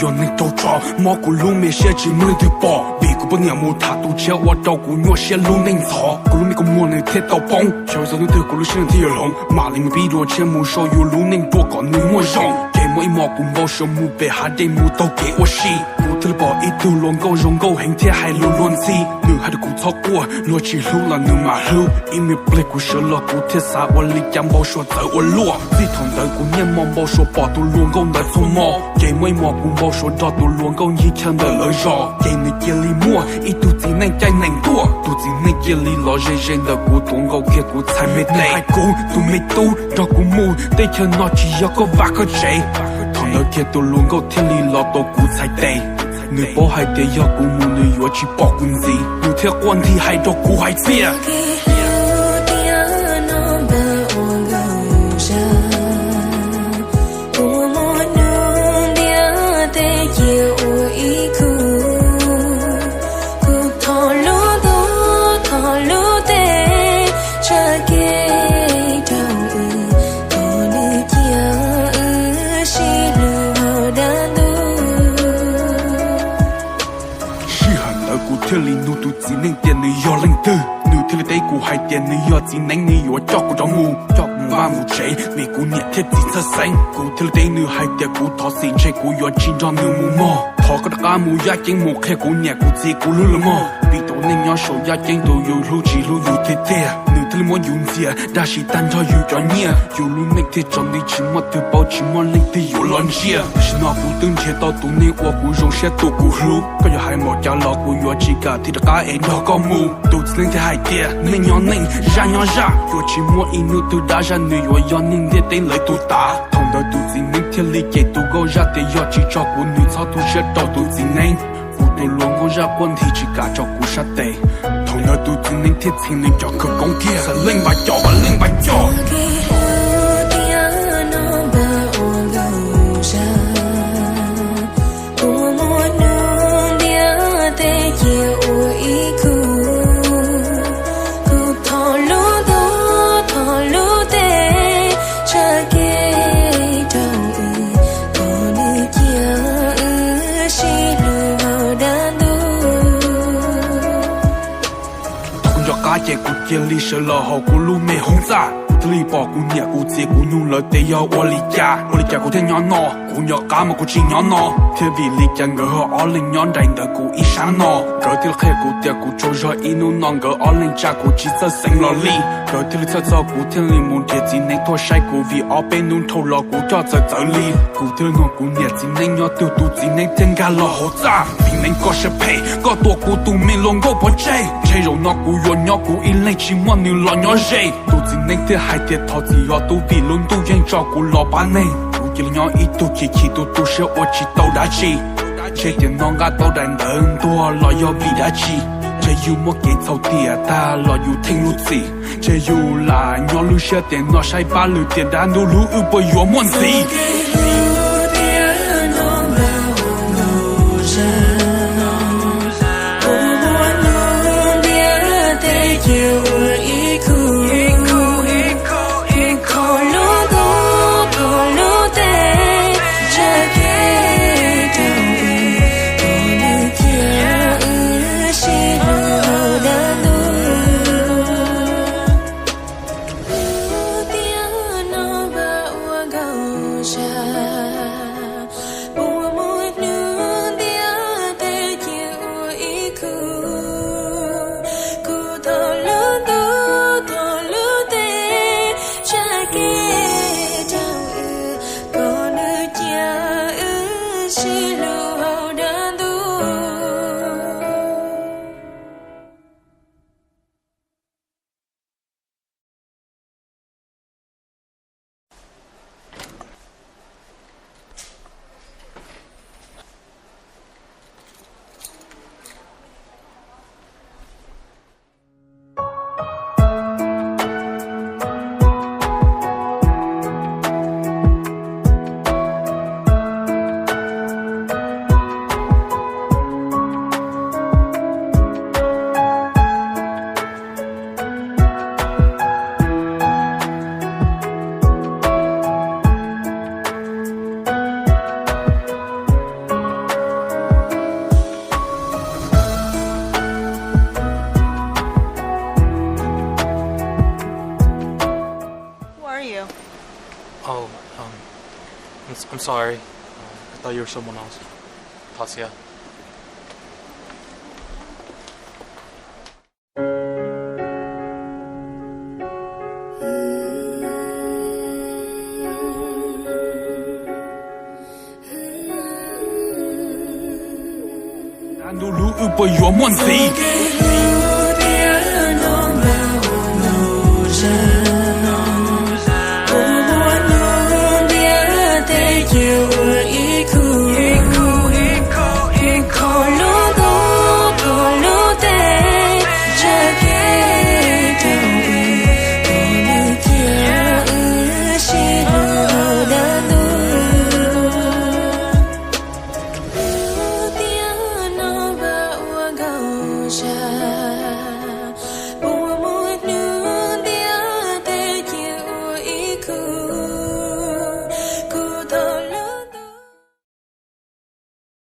Yog neeg raug tso mob kuv lub me siab tsis muaj leej twg pom, vim kuv poj niam mus tham tus tshiab ua rau kuv nyuaj siab lub neej ntxhov. Kuv lub me kua muag nws thiaj tau poob, xyov txog hnub twg kuv lub siab nws thiaj yuav hloov. Mam li mus pib dua tshiab mus sau yus lub neej dua kom nws muaj zoo. Ces muaj ib hmos kuv npau suav mus pem hav dej mus taug kev ua si, kuv thiaj li pom ib tug hluas nkauj zoo nkauj heev thiab hais lus luag ntxhi. Nws hais rau kuv txhob quaj, luag tsis hlub los nws mam hlub. Ib me pliag kuv sawv los kuv thiaj xav ua li cas npau suav txawv ua luaj. Txij thaum ntawd kuv niaj hmo npau suav pom tus hluas nkauj ntawd txhua hmo. Ces muaj ib hmos kuv npau suav nrog tus hluas nkauj ncig chaw ntawm lawv zos, ces nws cia li muaj ib tug txiv neej caij nees tuaj. Tus txiv neej cia li los ze ze ntawm kuv tuav nkaus kiag kuv txhais me tes, hais kuv tus me tub nrog kuv mus, teb chaws no tsis yog koj vaj koj tsev. Thaum ntawd kiag tus hluas nkauj thiaj li los tuav kuv txhais tes. Nws paub hais tias yog kuv mus nws yuav tsis pom kuv ntxiv, nws thiaj quaj nthi hais rau kuv hais tias, Sij hawm ntawd kuv thiaj li nug tus txiv neej tias nws yog leej twg, nws thiaj li teb kuv hais tias nws yog txiv neeb, nws yuav coj kuv rov mus, coj kuv mus vaj mus tsev vim kuv niam thiab txiv txhawj xeeb. Kuv thiaj li teb nws hais tias kuv thov txim, ntshe kuv yuav tsis nrog nws mus mog. Thov koj rov qab mus yaj ceeb mus qhia kuv niam kuv txiv kuv hlub lawv mog, vim tus neeg nyob saum yaj ceeb tus yus hlub tsis hlub yus tiag tiag. Nws thiaj li muab yus ntxias dab tsi tag nrho yus cov nyiaj, yus lub neej thiaj tsaus nti tsis muaj twg paub tsis muaj leej twg yuav los ntsia. Tam sim no kuv twb nrhiav tau tus neeg uas kuv zoo siab tus kuv hlub, koj yuav hais npaum cas los kuv yuav tsis kam thiaj rov qab es nrog koj mus. Tus txiv neeb thiaj hais tias neej nyob neej, zaj nyob zaj, yuav tsis muaj ib hnub twg dab zaj nws yuav yog neeg ntiaj teb lawv tus tav. Thaum ntawd tus txiv neeb thiaj li cem tus nkauj zaj tias yog tsis tso kuv nws txhob tu siab rau tus txiv neeb. Kuv tus hluas nkauj zaj quaj nthi tsis kam tso kuv sab tes. Thaum ntawd tus txiv neeb thiaj txheem nws cov khawv koob kiag, leej npaj coj, leej npaj coj. Thaum kuv nco qab ces kuv cia li sawv los hauv kuv lub me hoob txaj, kuv thiaj li pom kuv niam kuv txiv kuv nug lawv tias yog ua li cas, ua li cas kuv thiaj nyob no. Kuv nco qab mas kuv tsis nyob no thiab, vim li cas nkawd ho ob leeg nyob nraim ntawm kuv ib sab no. Nkawd thiaj li qhia kuv tias kuv tsaug zog ib hnub no nkawd ob leeg tsa kuv tsis txawj xeev los li. Nkawd thiaj li txhawj txog kuv thiaj li mus nrhiav txiv neeb tuaj saib kuv, vim ob peb hnub dhau los kuv coj txawv txawv li. Kuv thiaj li nug kuv niam txiv neeb nyob twg, tus txiv neeb thiaj nkag los hauv txaj. Txiv neeb koj siab phem, koj tua kuv tus me hluas nkauj pov tseg, ntshe zaum no kuv yuav nyob kuv ib leeg tsis muaj nws los nyob ze. Tus txiv neeb thiaj hais tias thov txim yog tub vim lub ntuj yeej tso kuv los pab neeg. Kuv cia li nyob ib tug chim chim tu tu siab ua tsis tau dab tsi. Ntshe tiam no nqa tau daim ntawv ntuag los yog vim dab tsi? Ntshe yus muaj kev txhaum tiam tag los yus theej lub txim. Ntshe yus lam nyob lub siab tiam no saib pab lwm tiam dab ntub hlub wb puas yuav muaj ntxiv. you. Oh, um, I'm, s- I'm sorry. Uh, I thought you were someone else. Thov txim. Ntu hlub wb puas yuav muaj ntxiv?